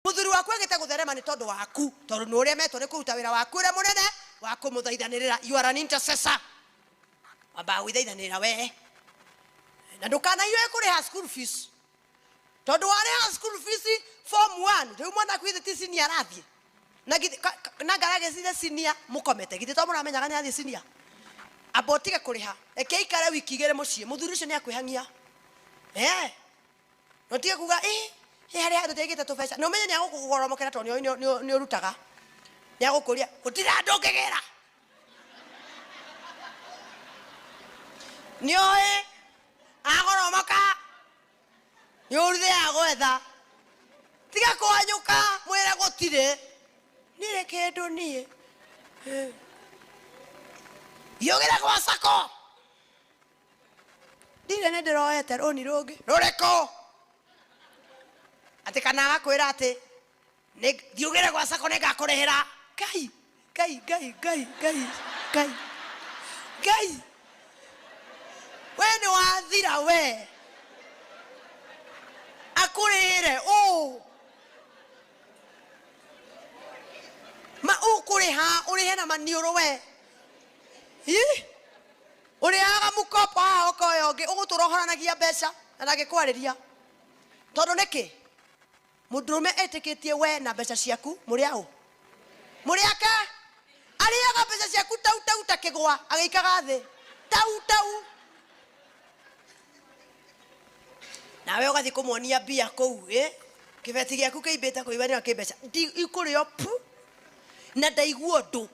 Mũthuri waku agĩte gũtherema nĩ tondũ waku, tondũ nĩ ũremetwo nĩ kũruta wĩra waku ũrĩa mũnene wa kũmũthaithanĩrĩra. You are an intercessor. Wambaga gwĩthaithanĩrĩra we, na ndũkanahiũhe kũrĩha school fees, tondũ warĩha school fees form 1 rĩu mwana waku githĩ ti senior arathiĩ na githĩ na ngaragĩcire senior mũkomete, githĩ to mũramenyaga nĩ athiĩ senior? Amba ũtige kũrĩha, reke aikare wiki igĩrĩ mũciĩ, mũthuri ũcio nĩ akwĩhang'ia. Eh, no tige kuga ĩ ĩ harĩa handũ ndaigĩte tũbeca, na ũmenye nĩ agũkũgoromokera tondũ nĩ ũrutaga, nĩ agũkũria gũtirĩ handũ ũngĩgĩra. Nĩ oĩ agoromoka nĩ ũruthiaga gwetha, tiga kũhanyũka mwĩre gũtirĩ ndirĩ kĩndũ niĩ. Thiũgĩre gwa sako ndirĩ nĩ ndĩroete rũni rũngĩ rũrĩkũ, atĩ kana agakwĩra atĩ thiũgĩre gwa sako nĩ ngakũrĩhĩra. Ngai Ngai Ngai Ngai Ngai Ngai Ngai, we nĩ wathira, we akũrĩhĩre ũ ma ũkũrĩha ũrĩhe na maniũrũ we. Ih! Ũrĩaga mũkopo haha ũkoya ũngĩ, ũgũtũra ũhoranagia mbeca na ndangĩkwarĩria. Tondũ nĩkĩ? Mũndũrũme etĩkĩtie we na mbeca ciaku mũrĩ aũ? Mũrĩ ake. Arĩaga mbeca ciaku tau tau ta kĩgwa agĩikaga thĩ. Tau tau. Nawe ũgathiĩ kũmuonia mbia kũu, ĩ? Kĩbeti gĩaku kĩimbĩte kũiba nĩyo kĩ mbeca. Ikũrĩo pu na ndaigua ũndũ.